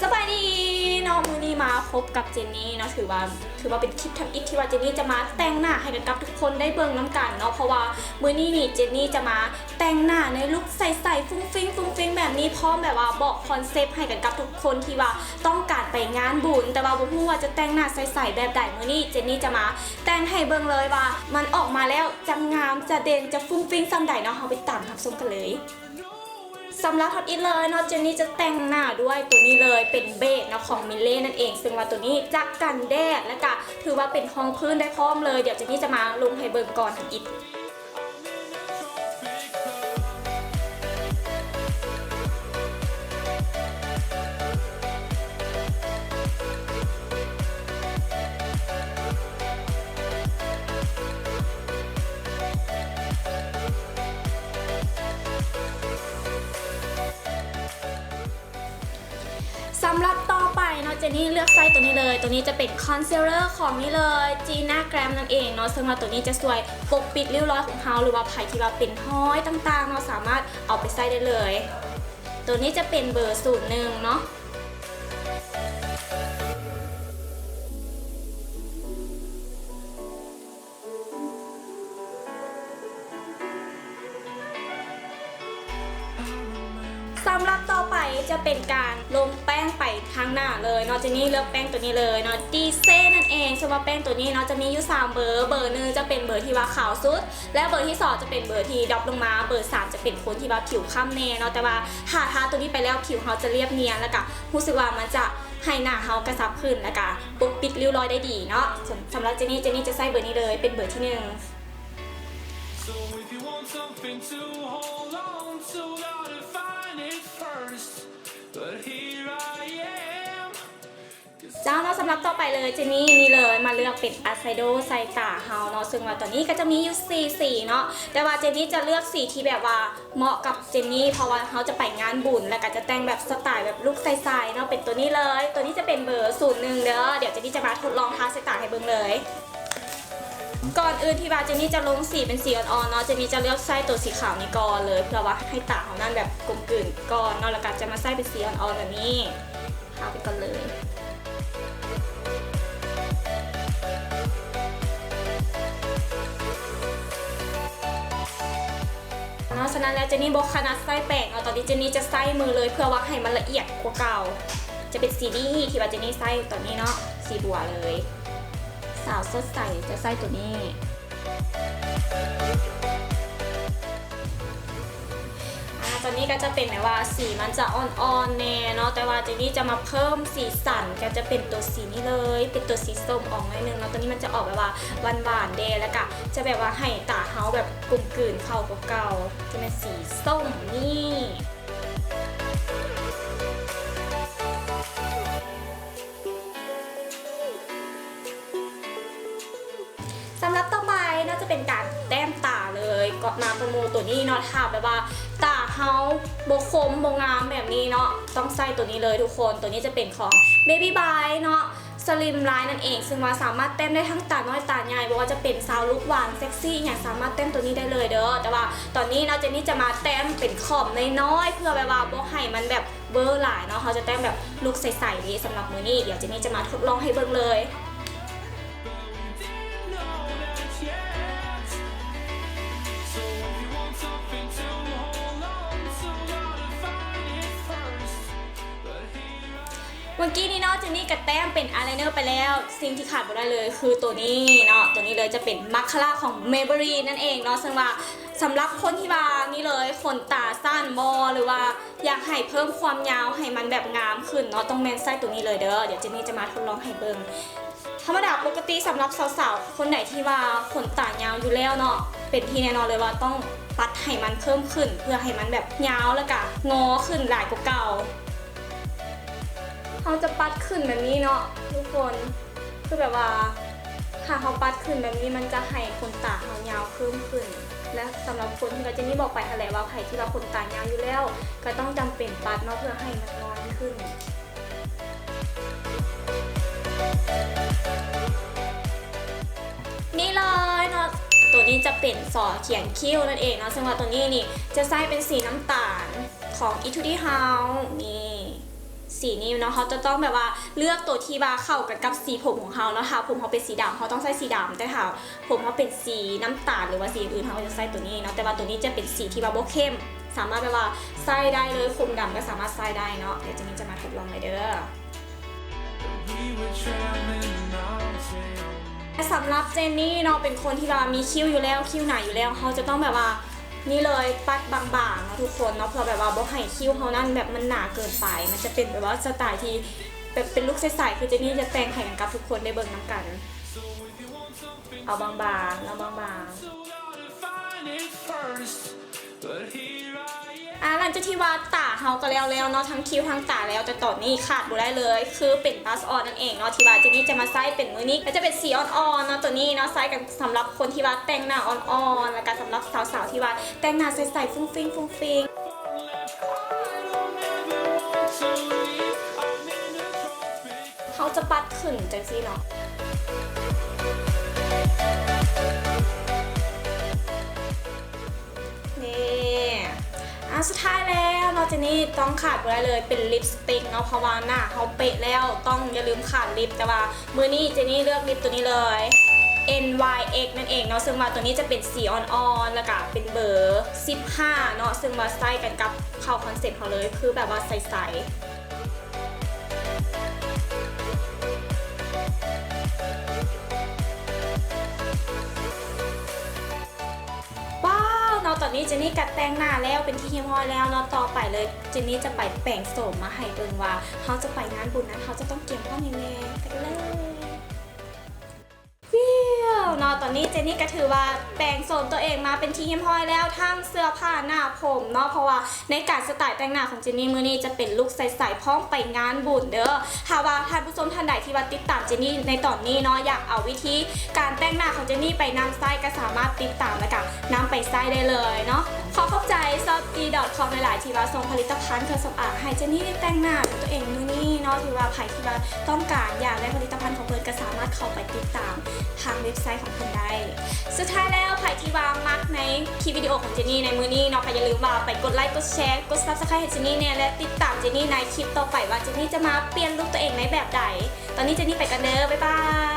ສະບາຍດີເນາະ ມື້ນີ້ມາພົບກັບເຈນນີ້ເນາະ ຖືວ່າ ຖືວ່າເປັນຄລິບທຳອິດທີ່ວ່າເຈນນີ້ຈະມາແຕ່ງໜ້າໃຫ້ກັນກັບທຸກຄົນໄດ້ເບິ່ງນຳກັນເນາະ ເພາະວ່າມື້ນີ້ນີ້ເຈນນີ້ຈະມາແຕ່ງໜ້າໃນລຸກໃສໆ ຟຸ້ງຟິ້ງຟຸ້ງຟິ້ງແບບນີ້ ພ້ອມແບບວ່າບອກຄອນເຊັບໃຫ້ກັນກັບທຸກຄົນທີ່ວ່າຕ້ອງການໄປງານບຸນ ແຕ່ວ່າບໍ່ຮູ້ວ່າຈະແຕ່ງໜ້າໃສໆແບບໃດ. ມື້ນີ້ເຈນນີ້ຈະມາແຕ່ງໃຫ້ເບິ່ງເລີຍວ່າມັນອອກມາແລ້ວຈະງາມ ຈະເດັ່ນ ຈະຟຸ້ງຟິ້ງສ່ຳໃດເນາະ. ເຮົາໄປຕາມຮັບຊົມກັນເລີຍ. ສຳລັບທຳອິດເລີຍເນາະ ເຈນນີ້ຈະແຕ່ງໜ້າດ້ວຍໂຕນີ້ເລີຍ ເປັນເບສເນາະ ຂອງມິເລນັ້ນເອງ ເຊິ່ງວ່າໂຕນີ້ຈະກັນແດດ ແລະກະຖືວ່າເປັນຮອງພື້ນໄດ້ພ້ອມເລີຍ. ດຽວເຈນນີ້ຈະມາລົງໃຫ້ເບິ່ງກ່ອນທຳອິດ. ສຳລັບຕໍ່ໄປເນາະ ເຈນນີ້ເລືອກໃຊ້ໂຕນີ້ເລີຍ ໂຕນີ້ຈະເປັນຄອນຊີລເລີຂອງນີ້ເລີຍ ຈີນາແກຣມນັ້ນເອງເນາະ ເຊິ່ງວ່າໂຕນີ້ຈະຊ່ວຍປົກປິດລິ້ວລອຍຂອງເຮົາ ຫຼືວ່າໃຜທີ່ວ່າເປັນຮອຍຕ່າງໆເນາະ ສາມາດເອົາໄປໃຊ້ໄດ້ເລີຍ. ໂຕນີ້ຈະເປັນເບີສູນໜຶ່ງເນາະ. ສຳລັບຕໍ່ໄປຈະເປັນການລົງແປ້ງໄປທາງໜ້າເລີຍເນາະ ເຈນນີ້ເລືອກແປ້ງໂຕນີ້ເລີຍເນາະ ດີເຊນັ້ນເອງ ເຊິ່ງວ່າແປ້ງໂຕນີ້ເນາະ ຈະມີຢູ່ສາມເບີ ເບີໜຶ່ງຈະເປັນເບີທີ່ວ່າຂາວສຸດ ແລະເບີທີສອງຈະເປັນເບີທີ່ດຣອບລົງມາ ເບີສາມຈະເປັນຄົນທີ່ວ່າຜິວຄ້ຳແດ່ເນາະ ແຕ່ວ່າຖ້າທາໂຕນີ້ໄປແລ້ວ ຜິວເຮົາຈະລຽບນຽນ ແລ້ວກະຮູ້ສຶກວ່າມັນຈະ ໃຫ້ໜ້າເຮົາກະຊັບຂຶ້ນ ແລະກະປົກປິດລິ້ວລອຍໄດ້ດີເນາະ. ສຳ ສຳລັບເຈນນີ້ ເຈນນີ້ຈະໃຊ້ເບີນີ້ເລີຍ ເປັນເບີທີໜຶ່ງ. So if you want something to hold on to, gotta find it first. But here I am. ເຈົ້າເນາະ ສຳລັບຕໍ່ໄປເລີຍ ເຈນນີ້ນີ້ເລີຍ ມາເລືອກເປັນອາຍແຊໂດໃສ່ຕາເຮົາເນາະ ເຊິ່ງວ່າຕອນນີ້ກະຈະມີຢູ່ສີ່ສີເນາະ ແຕ່ວ່າເຈນນີ້ຈະເລືອກສີທີ່ແບບວ່າ ເໝາະກັບເຈນນີ້ ເພາະວ່າເຮົາຈະໄປງານບຸນ ແລ້ວກະຈະແຕ່ງແບບສະໄຕແບບລຸກໃສໆເນາະ ເປັນໂຕນີ້ເລີຍ ໂຕນີ້ຈະເປັນເບີສູນໜຶ່ງເດີ ດຽວເຈນນີ້ຈະມາທົດລອງທາໃສ່ຕາໃຫ້ເບິ່ງເລີຍ. ກ່ອນອື່ນທີ່ວ່າເຈນນີ້ຈະລົງສີເປັນສີອ່ອນໆເນາະ ເຈນນີ້ຈະເລືອກໃຊ້ໂຕສີຂາວນີ້ກ່ອນເລີຍ ເພື່ອວ່າໃຫ້ຕາເຮົານັ້ນແບບກົມກືນກ່ອນເນາະ ແລ້ວກະຈະມາໃຊ້ເປັນສີອ່ອນໆແບບນີ້. ທາໄປກ່ອນເລີຍເນາະ ສະນັ້ນແລ້ວເຈນນີ້ບໍ່ຖະໜັດໃຊ້ແປງເນາະ ຕອນນີ້ເຈນນີ້ຈະໃຊ້ມືເລີຍ ເພື່ອວ່າໃຫ້ມັນລະອຽດກວ່າເກົ່າ ຈະເປັນສີນີ້ທີ່ວ່າເຈນນີ້ໃຊ້ຕອນນີ້ເນາະ ສີບົວເລີຍ ສາວສົດໃສຈະໃຊ້ໂຕນີ້. ອາ ຕົວນີ້ກະຈະເປັນແບບວ່າສີມັນຈະອ່ອນໆແດ່ເນາະ ແຕ່ວ່າເຈນນີ້ຈະມາເພີ່ມສີສັນ ກະຈະເປັນຕົວສີນີ້ເລີຍ ເປັນຕົວສີສົ້ມອອກໜ້ອຍໜຶ່ງເນາະ ຕົວນີ້ມັນຈະອອກແບບວ່າຫວານໆແດ່ ແລ້ວກະຈະແບບວ່າໃຫ້ຕາເຮົາແບບກົມກືນເຂົ້າກວ່າເກົ່າ ຈະແມ່ນສີສົ້ມນີ້. ສຳລັບຕໍ່ໄປເນາະ ຈະເປັນການແຕ້ມຕາເລີຍ ເກາະໜ້າໂປຣໂມດໂຕນີ້ເນາະ ຖ້າແບບວ່າຕາເຮົາບໍ່ຄົມບໍ່ງາມແບບນີ້ເນາະ ຕ້ອງໃຊ້ໂຕນີ້ເລີຍທຸກຄົນ ໂຕນີ້ຈະເປັນຂອງ Baby Bright ເນາະ Slim Line ນັ້ນເອງ ເຊິ່ງວ່າສາມາດແຕ້ມໄດ້ທັງຕານ້ອຍຕາໃຫຍ່ ບໍ່ວ່າຈະເປັນສາວລຸກຫວານ ເຊັກຊີ້ ອີ່ຫຍັງ ສາມາດແຕ້ມໂຕນີ້ໄດ້ເລີຍເດີ ແຕ່ວ່າຕອນນີ້ເນາະ ເຈນນີ້ຈະມາແຕ້ມເປັນຂອບນ້ອຍໆ ເພື່ອແບບວ່າບໍ່ໃຫ້ມັນແບບ ເບີຫຼາຍເນາະ ເຮົາຈະແຕ້ມແບບລຸກໃສໆເດ ສຳລັບມື້ນີ້ ດຽວເຈນນີ້ຈະມາທົດລອງໃຫ້ເບິ່ງເລີຍ. ເມື່ອກີ້ນີ້ເນາະ ເຈນນີ້ກະແຕ້ມເປັນອາຍໄລເນີໄປແລ້ວ ສິ່ງທີ່ຂາດບໍ່ໄດ້ເລີຍຄືໂຕນີ້ເນາະ ໂຕນີ້ເລີຍ ຈະເປັນມາຄາຣາຂອງ Maybelline ນັ້ນເອງເນາະ ເຊິ່ງວ່າ ສຳລັບຄົນທີ່ວ່ານີ້ເລີຍ ຂົນຕາສັ້ນບໍ ຫຼືວ່າຢາກໃຫ້ເພີ່ມຄວາມຍາວໃຫ້ມັນແບບງາມຂຶ້ນເນາະ ຕ້ອງແມ່ນໃຊ້ໂຕນີ້ເລີຍເດີ ດຽວເຈນນີ້ຈະມາທົດລອງໃຫ້ເບິ່ງ. ທຳມະດາປົກກະຕິສຳລັບສາວໆຄົນໃດທີ່ວ່າຂົນຕາຍາວຢູ່ແລ້ວເນາະ ເປັນທີ່ແນ່ນອນເລີຍວ່າຕ້ອງປັດໃຫ້ມັນເພີ່ມຂຶ້ນ ເພື່ອໃຫ້ມັນແບບຍາວ ແລ້ວກະງໍຂຶ້ນຫຼາຍກວ່າເກົ່າ. ເຮົາຈະປັດຂຶ້ນແບບນີ້ເນາະທຸກຄົນ ຄືແບບວ່າ ຖ້າເຮົາປັດຂຶ້ນແບບນີ້ ມັນຈະໃຫ້ຂົນຕາເຮົາຍາວເພີ່ມຂຶ້ນ ແລະ ສຳລັບຄົນທີ່ວ່າ ເຈນນີ້ບອກໄປຫັ້ນແຫຼະວ່າ ໃຜທີ່ວ່າຂົນຕາຍາວຢູ່ແລ້ວ ກະຕ້ອງຈຳເປັນປັດເນາະ ເພື່ອໃຫ້ມັນງອນຂຶ້ນ. ນີ້ເລີຍເນາະ ໂຕ ນີ້ຈະເປັນສໍຂຽນຄິ້ວນັ້ນເອງເນາະ, ເຊິ່ງວ່າໂຕນີ້ນີ້ຈະໃຊ້ເປັນສີນ້ຳຕານຂອງ Etude House ນີ້ ສີນີ້ເນາະ. ເຮົາຈະຕ້ອງແບບວ່າເລືອກໂຕທີ່ວ່າເຂົ້າກັນກັບສີຜົມຂອງເຮົາເນາະ. ຖ້າຜົມເຮົາເປັນສີດຳ ເຮົາຕ້ອງໃຊ້ສີດຳ, ແຕ່ຖ້າຜົມເຮົາເປັນສີນ້ຳຕານ ຫຼືວ່າສີອື່ນໆ ເຮົາກໍຈະໃຊ້ໂຕນີ້ເນາະ. ແຕ່ວ່າໂຕນີ້ຈະເປັນສີທີ່ວ່າບໍ່ເຂັ້ມ, ສາມາດແບບວ່າໃຊ້ໄດ້ເລີຍ, ຄຸມດຳກໍສາມາດໃຊ້ໄດ້ເນາະ. ດຽວເຈນນີ້ຈະມາທົດລອງເລີຍເດີ. ສຳລັບເຈນນີ້ເນາະ ເປັນຄົນທີ່ວ່າມີຄິ້ວຢູ່ແລ້ວ ຄິ້ວໜາຢູ່ແລ້ວ, ເຮົາຈະຕ້ອງແບບວ່າ ນີ້ເລີຍ ປັດບາງໆເນາະທຸກຄົນເນາະ ເພື່ອແບບວ່າບໍ່ໃຫ້ຄິ້ວເຮົານັ້ນແບບມັນໜາເກີນໄປ. ມັນຈະເປັນແບບວ່າສະໄຕທີ່ແບບເປັນລຸກໃສໆ ຄືເຈນນີ້ຈະແຕ່ງໃຫ້ກັບທຸກຄົນໄດ້ເບິ່ງນຳກັນ. ເອົາບາງໆ ເອົາບາງໆ. ອ່າ ຫຼັງຈາກທີ່ວ່າຕາເຮົາກໍແລ້ວແລ້ວເນາະ ທັງຄິ້ວທັງຕາແລ້ວ, ແຕ່ຕອນນີ້ຂາດບໍ່ໄດ້ເລີຍ ຄືເປັນ blush on ນັ້ນເອງເນາະ ທີ່ວ່າເຈນນີ້ຈະມາໃຊ້ເປັນມື້ນີ້ ກໍຈະເປັນສີອ່ອນໆເນາະ. ໂຕນີ້ເນາະ ໃຊ້ກັນສຳລັບຄົນທີ່ວ່າແຕ່ງໜ້າອ່ອນໆ ແລ້ວກໍສຳລັບສາວໆທີ່ວ່າແຕ່ງໜ້າໃສໆ ຟຸ້ງຟິ້ງຟຸ້ງຟິ້ງ. ເຮົາຈະປັດຂຶ້ນຈັ່ງຊີ້ເນາະ. ນີ້ ອ່າ ສຸດທ້າຍແລ້ວເນາະ ເຈນນີ້ຕ້ອງຂາດບໍ່ໄດ້ເລີຍ ເປັນລິບສະຕິກເນາະ ເພາະວ່າໜ້າເຮົາເປະແລ້ວ ຕ້ອງຢ່າລືມຂາດລິບ. ແຕ່ວ່າມື້ນີ້ເຈນນີ້ເລືອກລິບໂຕນີ້ເລີຍ NYX ນັ້ນເອງເນາະ, ເຊິ່ງວ່າໂຕນີ້ຈະເປັນສີອ່ອນໆ ແລ້ວກະເປັນເບີສິບຫ້າເນາະ, ເຊິ່ງວ່າໃສ່ກັນກັບເຂົ້າຄອນເຊັບເຮົາເລີຍ ຄືແບບວ່າໃສໆ. ວ້າວເນາະ ຕອນນີ້ເຈນນີ້ກໍແຕ່ງໜ້າແລ້ວເປັນທີ່ຮຽບຮ້ອຍແລ້ວເນາະ. ຕໍ່ໄປເລີຍ ເຈນນີ້ຈະໄປແປງໂສມມາໃຫ້ເບິ່ງວ່າ ເຮົາຈະໄປງານບຸນນັ້ນ ເຮົາຈະຕ້ອງກຽມພ້ອມຫຍັງແດ່. ໄປກັນເລີຍ. ວິວເນາະ ຕອນນີ້ເຈນນີ້ກໍຖືວ່າແປງໂສມຕົວເອງມາເປັນທີ່ຮຽບຮ້ອຍແລ້ວ ທັງເສື້ອຜ້າ ໜ້າຜົມເນາະ, ເພາະວ່າໃນການສະໄຕແຕ່ງໜ້າຂອງເຈນນີ້ມື້ນີ້ຈະເປັນລຸກໃສໆ ພ້ອມໄປງານບຸນເດີ້. ຖ້າວ່າທ່ານຜູ້ຊົມທ່ານໃດທີ່ວ່າຕິດຕາມເຈນນີ້ໃນຕອນນີ້ເນາະ ຢາກເອົາວິທີການແຕ່ງໜ້າຂອງເຈນນີ້ໄປນຳໃຊ້ ກໍສາມາດຕິດຕາມ ແລ້ວກໍນຳໄປໃຊ້ໄດ້ເລີຍເນາະ. ຂໍຂອບໃຈ Shopee.com ຫຼາຍໆ ທີ່ວ່າສົ່ງຜະລິດຕະພັນເຄື່ອງສຳອາງໃຫ້ເຈນນີ້ໄດ້ແຕ່ງໜ້າດ້ວຍຕົວເອງມື້ນີ້ເນາະ. ຖືວ່າໃຜທີ່ວ່າຕ້ອງການຢາກໄດ້ຜະລິດຕະພັນຂອງເພິ່ນ ກໍສາມາດເຂົ້າໄປຕິດຕາມທາງເວັບໄຊຂອງເພິ່ນໄດ້. ສຸດທ້າຍແລ້ວ ໃຜທີ່ວ່າມັກໃນຄລິບວິດີໂອຂອງເຈນນີ້ໃນມື້ນີ້ເນາະ ກໍຢ່າລືມວ່າໄປກົດໄລ ກົດແຊ ກົດ Subscribe ໃຫ້ເຈນນີ້ແດ່ ແລະ ຕິດຕາມເຈນນີ້ໃນຄລິບຕໍ່ໄປວ່າເຈນນີ້ຈະມາປ່ຽນລຸກຕົວເອງໃນແບບໃດ. ຕອນນີ້ເຈນນີ້ໄປກ່ອນເດີ້ ບາຍບາຍ.